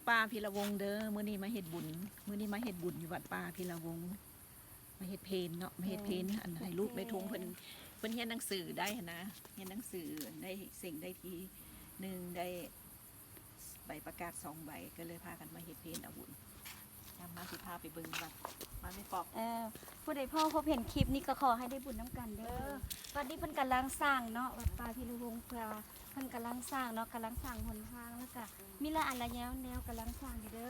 ປ່າພິລະວົງເດີ ມື້ນີ້ມາເຮັດບຸນ ມື້ນີ້ມາເຮັດບຸນຢູ່ວັດປ່າພິລະວົງ ມາເຮັດເພນເນາະ ມາເຮັດເພນ ແມ່ນ ອັນໃຫ້ລູກແມ່ທຸງເພິ່ນ ເພິ່ນຮຽນໜັງສືໄດ້ຫັ້ນນະ ຮຽນໜັງສືໄດ້ເສັງໄດ້ທີໜຶ່ງ ໄດ້ໃບປະກາດສອງໃບ ກໍເລີຍພາກັນມາເຮັດເພນເອົາບຸນ. ນຳມາ ຊິພາໄປເບິ່ງວັດ ມາແມ່ປອກ. ເອີ ຜູ້ໃດພໍພົບເຫັນຄລິບນີ້ກໍຂໍໃຫ້ໄດ້ບຸນນຳກັນເດີ. ເອີ ວັດນີ້ເພິ່ນກຳລັງສ້າງເນາະ ວັດປ່າພິລະວົງ ເພື່ອເພິ່ນກຳລັງສ້າງເນາະ ກຳລັງສ້າງຫົນທາງ ແລ້ວກະມີຫຼາຍອັນຫຼາຍແນວ ແນວກຳລັງສ້າງຢູ່ເດີ.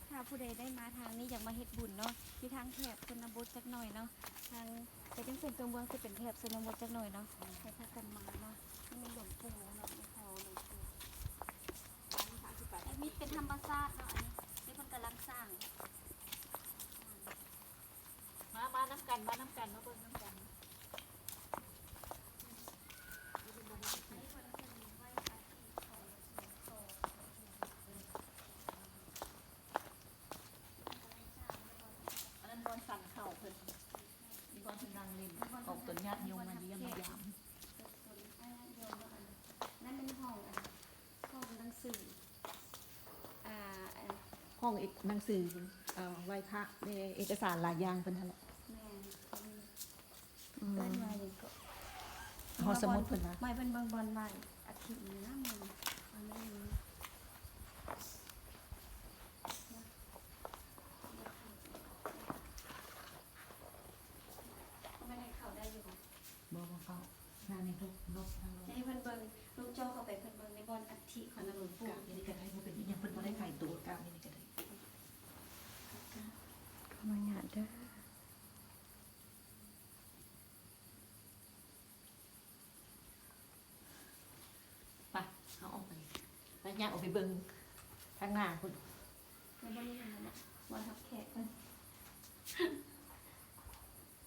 ຖ້າຜູ້ໃດໄດ້ມາທາງນີ້ ຢາກມາເຮັດບຸນເນາະ ຢູ່ທາງແຖບຊົນນະບົດຈັກໜ່ອຍເນາະ ທາງ ແຕ່ຈັ່ງເປັນຕົວເມືອງ ຊິເປັນແຖບຊົນນະບົດຈັກໜ່ອຍເນາະ ໃຫ້ພາກັນມາເນາະ ນີ້ແມ່ນຫຼວງປູ່ເນາະ ນີ້ພໍ່ຫຼວງປູ່ ອັນນີ້ເປັນທຳມະຊາດເນາະ ອັນນີ້ທີ່ເພິ່ນກຳລັງສ້າງ ມາ ມານຳກັນ ມານຳກັນ ມາເບິ່ງນຳກັນ. ອັນນັ້ນບ່ອນສັນເຂົ້າເພິ່ນ ມີບ່ອນເພິ່ນນັ່ງຫຼິ້ນ ອອກຕົນຍາດໂຍມມາຢ້ຽມມາຢາມ. ນັ້ນແມ່ນຫ້ອງ ຫ້ອງໜັງສື ອ່າ ຫ້ອງໜັງສື ເອີ ໄວ້ພະ ເອກະສານຫຼາຍຢ່າງເພິ່ນຫັ້ນແຫຼະ. ແມ່ນ ອືມ ເອີ້ນວ່າຫຍັງເກາະ ຫໍສະໝຸດເພິ່ນວ່າ ໄມ້ເພິ່ນເບິ່ງບ່ອນໄວ້ ອັດຖິນີ້ນະ ມັນ ມັນມີ ມັນໃຫ້ເຂົ້າໄດ້ຢູ່ບໍ່? ບໍ່ ບໍ່ເຂົ້າ ທາງນີ້ທຸກລົບທາງລົບ ໃຫ້ເພິ່ນເບິ່ງ ລູກຈ່ອເຂົ້າໄປ ເພິ່ນເບິ່ງໃນບ່ອນອັດຖິຂອງຫຼວງປູ່ ກາບຢູ່ນີ້ກໍໄດ້ ບໍ່ເປັນຫຍັງ ເພິ່ນບໍ່ໄດ້ຂາຍຕົວ ກາບຢູ່ນີ້ກໍໄດ້. ຂໍອະນຸຍາດເດີ. ໄປ ເຮົາອອກໄປ ໄປ ຍ່າງອອກໄປເບິ່ງທາງໜ້າພຸ້ນ ໄປເບິ່ງຫັ້ນນະ ບ່ອນຮັບແຂກເພິ່ນ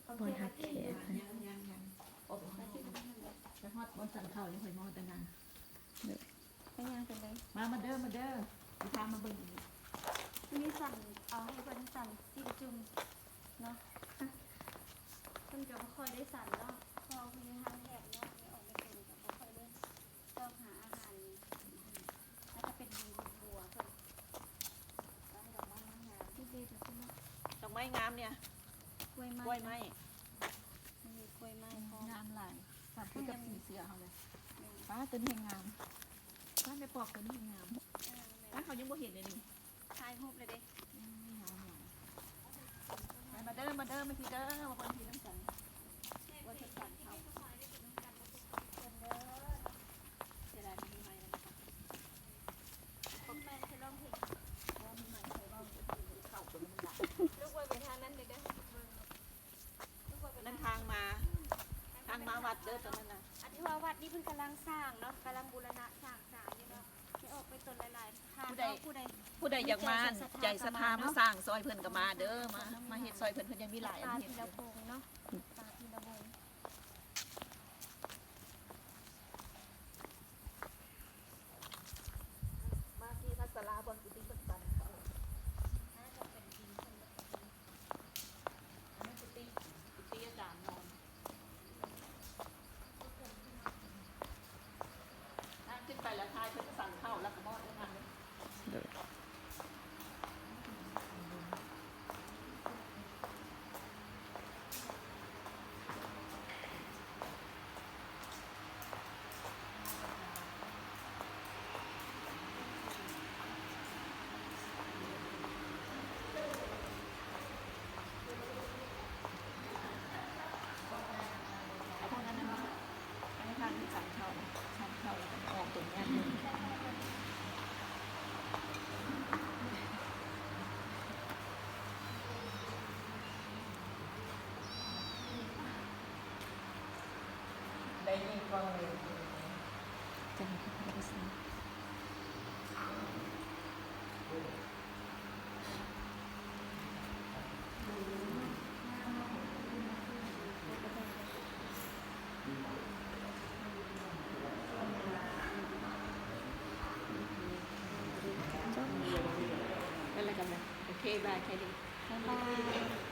ບ່ອນຮັບແຂກເພິ່ນ ຍ່າງ ຍ່າງ ຍ່າງ ອອກໄປ ໄປຮອດບ່ອນສັນເຂົ້າ ຍັງຄ່ອຍມາແຕ່ນາງ. ໄປຍ່າງໄປເລີຍ ມາ ມາເດີ ມາເດີ ຊິພາມາເບິ່ງ ນີ້ສັ່ນ ເອົາໃຫ້ເພິ່ນສັ່ນຊີ້ນຈຸ່ມເນາະ ເພິ່ນກໍບໍ່ຄ່ອຍໄດ້ສັ່ນເນາະ ເພາະວ່າຢູ່ທາງແຖບເນາະ ນີ້ອອກໄປເປັນກໍບໍ່ຄ່ອຍໄດ້ຊອກຫາອາຫານ ອາດຈະເປັນດີບັວເພິ່ນ ດອກໄມ້ງາມໆ ດອກໄມ້ງາມເນຍ ກ້ວຍໄມ້ ກ້ວຍໄມ້ ມັນມີກ້ວຍໄມ້ພ້ອມ ງາມຫຼາຍ ສຳຄືກັບສີເສືອເຮົາເລີຍ ແມ່ນ ປ້າ ຕົວນີ້ແຮງງາມ ປ້າ ແມ່ປອກ ຕົວນີ້ແຮງງາມ ເອີ ແມ່ນ ປ້າ ເຮົາຍັງບໍ່ເຫັນເລີຍນີ້ ຖ່າຍຮູບເລີຍເດ້ ອືມ ງາມໆ ໄປ ມາເດີ ມາເດີ ມາພີ້ເດີ ມາເບິ່ງພີ້ນຳກັນ ວ່າຈະສັ່ນເຂົ້າ ເສຍດາຍບໍ່ມີໄມແລ້ວ ແມ່ນຊິຮ້ອງເພງ ບໍ່ມີໄມ ໃຜເວົ້າ ເຂົ້າຕົວນີ້ມັນດັງ ລູກໄວ້ໄປທາງນັ້ນເດີ ເບິ່ງ ນັ້ນທາງມາ ທາງມາວັດເດີ ຕອນນັ້ນນະ ອັນທີ່ວ່າວັດນີ້ເພິ່ນກຳລັງສ້າງເນາະ ກຳລັງບູລະນະສ້າງສານຢູ່ເນາະ ໄດ້ອອກໄປຕົນຫຼາຍໆ ທ່ານເນາະ ຜູ້ໃດ ຜູ້ໃດຢາກມາ ໃຈສັດທາມາສ້າງຊ່ອຍເພິ່ນກໍມາເດີ ມາ ມາເຮັດຊ່ອຍເພິ່ນ ເພິ່ນຍັງມີຫຼາຍອັນເຮັດຢູ່ ມາທີ່ວັດສາລາບ່ອນກຸຕິເພິ່ນປັນເຂົ້າ ໜ້າຈະເປັນດິນເພິ່ນ ອັນນັ້ນກຸຕິ ກຸຕິອາຈານນອນ ຖ້າຂຶ້ນໄປແລ້ວ ທ້າຍເພິ່ນກໍສັ່ນເຂົ້າ ແລ້ວກໍມອດແລ້ວນະ ໂດຍ ເອົາພວກນັ້ນນະ ໃຫ້ທາງນີ້ສັນເຂົ້າ ສັນເຂົ້າ ແລ້ວກໍອອກຕົວຍາກ. ໄດ້ຍິນຄວາມເລີຍ ຈະເຮັດໃຫ້ໄດ້ຊັ້ນ. ນັ້ນແຫຼະກັນນະ ໂອເຄ ບາຍ ແຄ່ນີ້ ບາຍບາຍ.